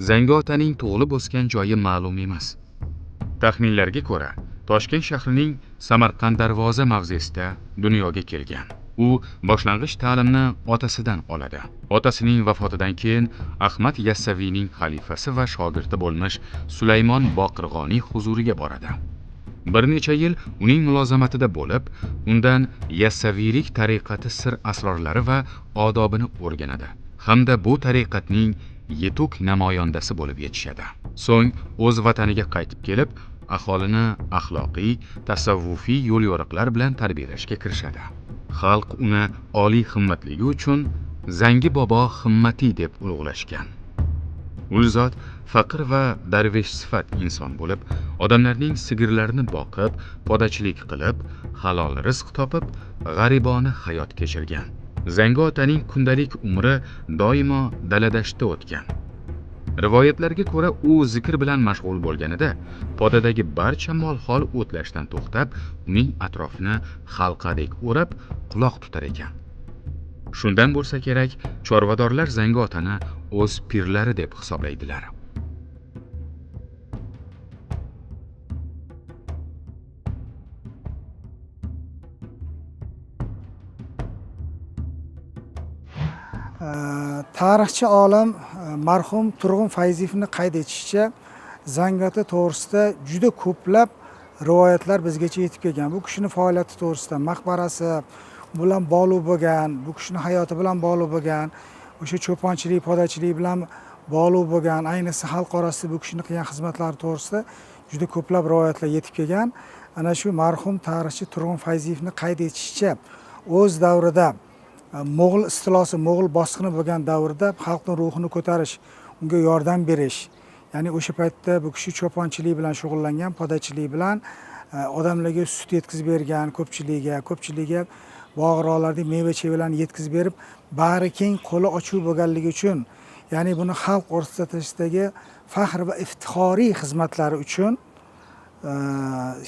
Zangi otaning tug'ilib o'sgan joyi ma'lum emas. Taxminlarga ko'ra, Toshkent shahrining Samarqand Darvoza mavzesida dunyoga kelgan. U boshlang'ich ta'limni otasidan oladi. Otasining vafotidan keyin Ahmad Yassaviyning xalifasi va shogirdi bo'lmish Sulaymon Boqirg'oniy huzuriga boradi. Bir necha yil uning mulozamatida bo'lib, undan Yassaviylik tariqati sir asrorlari va odobini o'rganadi hamda bu tariqatning yetuk namoyandasi bo'lib yetishadi. So'ng o'z vataniga qaytib kelib, aholini axloqiy, tasavvufiy yo'l-yo'riqlar bilan tarbiyalashga kirishadi. Xalq uni oliy himmatligi uchun Zangi bobo Himmatiy deb ulug'lashgan. U zot faqir va darvesh sifat inson bo'lib, odamlarning sigirlarini boqib, podachilik qilib, halol rizq topib, g'aribona hayot kechirgan. Zangi otaning kundalik umri doimo dala-dashtda o'tgan. Rivoyatlarga ko'ra, u zikr bilan mashg'ul bo'lganida podadagi barcha mol-hol o'tlashdan to'xtab, uning atrofini halqadek o'rab, quloq tutar ekan. Shundan bo'lsa kerak, chorvadorlar Zangi otani o'z pirlari deb hisoblaydilar. Tarixchi olim marhum Turg'un Fayziyevni qayd etishicha, Zangi ota to'g'risida juda ko'plab rivoyatlar bizgacha yetib kelgan. Bu kishini faoliyati to'g'risida, maqbarasi bilan bog'liq bo'lgan, bu kishini hayoti bilan bog'liq bo'lgan, o'sha cho'ponchilik, podachilik bilan bog'liq bo'lgan, ayniqsa xalq orasida bu kishini qilgan xizmatlari to'g'risida juda ko'plab rivoyatlar yetib kelgan. Ana shu marhum tarixchi Turg'un Fayziyevni qayd etishicha, o'z davrida mo'g'ul istilosi, mo'g'ul bosqini bo'lgan davrda xalqning ruhini ko'tarish, unga yordam berish, ya'ni o'sha paytda bu kishi cho'ponchilik bilan shug'ullangan, podachilik bilan odamlarga sut yetkazib bergan, ko'pchilikka bog'roqlarda meva-chevalarni yetkazib berib, bari keng qo'li ochuv bo'lganligi uchun, ya'ni buni xalq o'rtasidagi faxr va iftixoriy xizmatlari uchun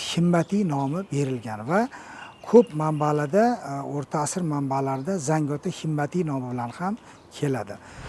Himmatiy nomi berilgan va ko'p manbalarda, o'rta asr manbalarida Zangi ota Himmatiy nomi bilan ham keladi.